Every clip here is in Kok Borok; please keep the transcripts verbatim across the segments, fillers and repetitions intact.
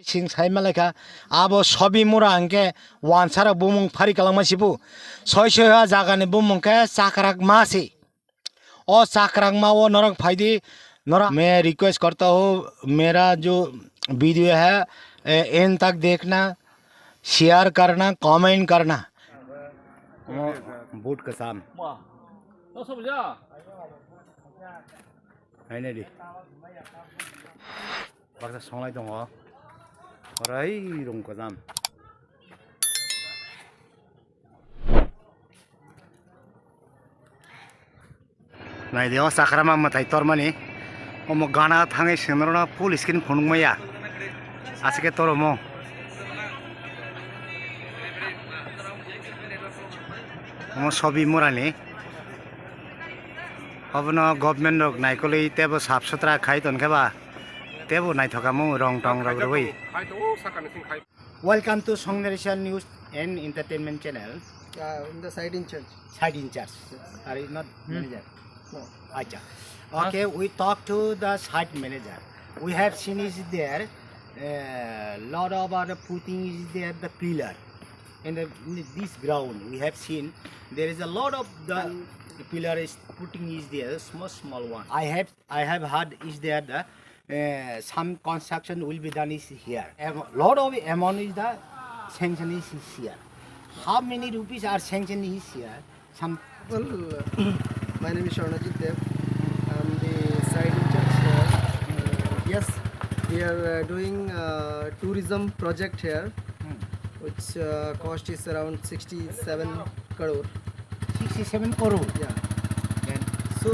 Sing sai malaikha, abo sobi mura hwnkhe wansarok bumung phari kwlangma sibu. Soi soi ha jagani bumung khe Chakrakma si. O Chakrakma o norok phaidi, norok. मैं रिक्वेस्ट करता हूँ, मेरा जो वीडियो है, ए, एंड तक देखना, शेयर करना, कमेंट करना। Mo boot kwcham. Hainai di. Baksa songlai tongo. Orai rung kwcham. Nai di, o Chakrakma mwtai tormani. Omo gana thangwi swngrwno full screen phunukmaya. Aswk khe toromo. Omo sobi murani. Obono government rok naikolwi tebo sap sutra khai tonkhe ba. Tebo naithok amung rong tong rok rwui. Welcome to Songnarisha News and Entertainment Channel. Uh, in the side in charge. Side in charge. Are you not manager? No. Acha. Okay, we talk to the site manager. We have seen is there, uh, lot of other putting is there, the pillar. In the, in this ground, we have seen there is a lot of the pillar is putting is there, small, small one. I have, I have heard is there the, uh, some construction will be done is here. A lot of amount is the sanction is here. How many rupees are sanction is here? Some Well, uh, my name is Swarnajit Dev. I'm the site in charge here. Uh, yes, we are uh, doing uh, tourism project here, Hmm. which uh, cost is around sixty-seven crore. Sixty-seven crore. Yeah. Then So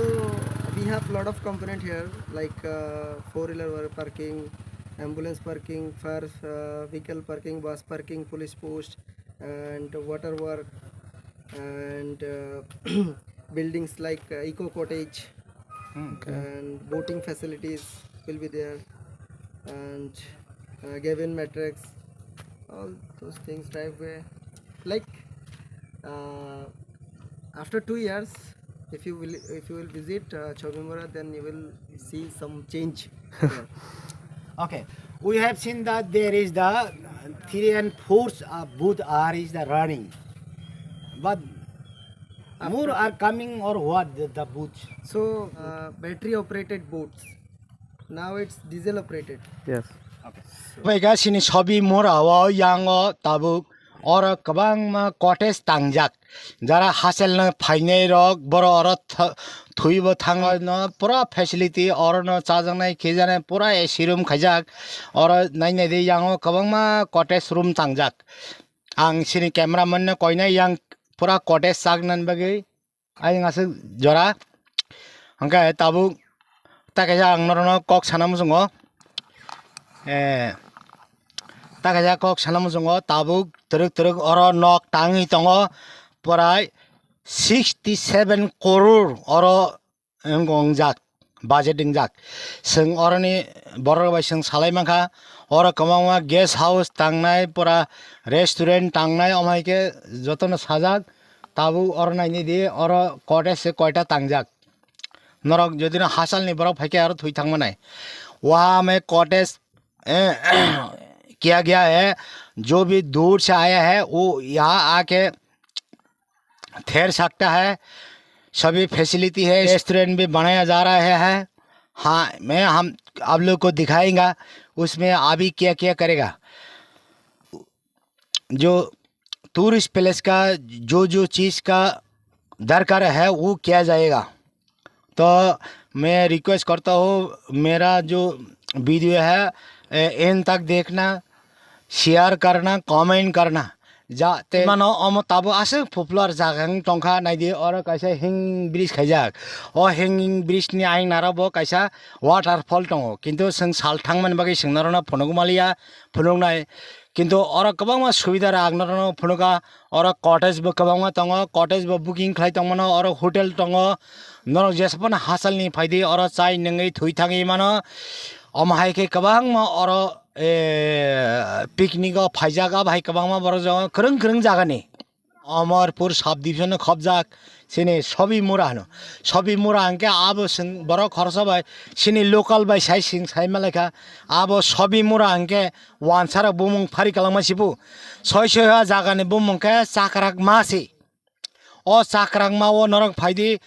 we have lot of component here, like uh, four-wheeler parking, ambulance parking, fire uh, vehicle parking, bus parking, police post, and water work, and uh, buildings like uh, eco cottage, Hmm. and boating facilities will be there, and uh, Gavin Matrix, all those things, driveway. Like uh, after two years, if you will, if you will visit uh, Chobimura, then you will see some change. Yeah. Okay, we have seen that there is the three and four uh, booth are is the running, but more are coming or what the, the booth? So uh, battery operated boats. Now it's diesel operated. Yes. Okay. Bai ga sini sobi mora o yang o tabuk oro kwbangma cottage tangjak. Jara haselno phainai rok, boro oro th-, thwibo thango no pura facility, oro no chajaknai khijaknai pura A C room khaijak. Oro nai nai di, yango kwbangma cottage room tangjak. Ang sini camera man no koinai yang pura cottage chaknani bagwi ayang aswk jora. Hwnkhe tabuk ta kaisa ang norokno kok sana muchungo. Eh, ta kaisa kok sana muchungo, tabuk twrwk twrwk oro nok tangwi tongo, prai sixty seven crore oro wng wngjak, budget wngjak. Chwng oroni borok bai chwng salai mankha, oro kwbangma guest house tangnai, pura restaurant tangnai, omo hai khe jotono sajak. Tabuk oro nainai di, oro cottage se koita tangjak. Norok jodi no hachalni borok phaikhe aro thwi thangmanai. Waha hame cottage, eh, किया गया है, जो भी दूर से आया है, वो यहाँ आके ठहर सकता है, सभी फैसिलिटी है, रेस्टोरेंट भी बनाया जा रहा है। हाँ, मैं, हम आप लोग को दिखाएंगा, उसमें अभी क्या क्या करेगा। जो टूरिस्ट प्लेस का जो जो चीज़ का दरकार है, वो किया जाएगा। तो मैं रिक्वेस्ट करता हूँ, मेरा जो वीडियो है, ए, एंड तक देखना, शेयर करना, कमेंट करना। Jate mano omo tabuk aswk popular jaga wng tongkha, naidi oro kaisa hanging bridge khaijak. O hanging bridge ni ayang naro bo kaisa waterfall tongo, kintu chwng sal thangmani bagwi chwng norokno phunuk maliya, phunuknai. Kintu oro kwbangma subida rok ang norokno phunukha. Oro cottage bo kwbangma tongo, cottage bo booking khlai tongmano, oro hotel tongo. Norok jesaphano hachalni phaidi oro chai nungwi thwi thangwi mano. Omo hai khe kwbangma oro, eh, picnic o phaijak, abo hai kwbangma borok jagao kwrwng kwrwng jagani. Amarpur sub division no khobjak chini Sobi Mura hwno. Sobi Mura hwnkhe abo chwng borok khoroksa bai chini local bai sai chwng sai malaikha. Abo Sobi Mura hwnkhe wansarok bumung phari kwlangma sibu. Soi soi ha jagani bumung khe Chakrak Masi. O Chakrak Ma o norok phaidi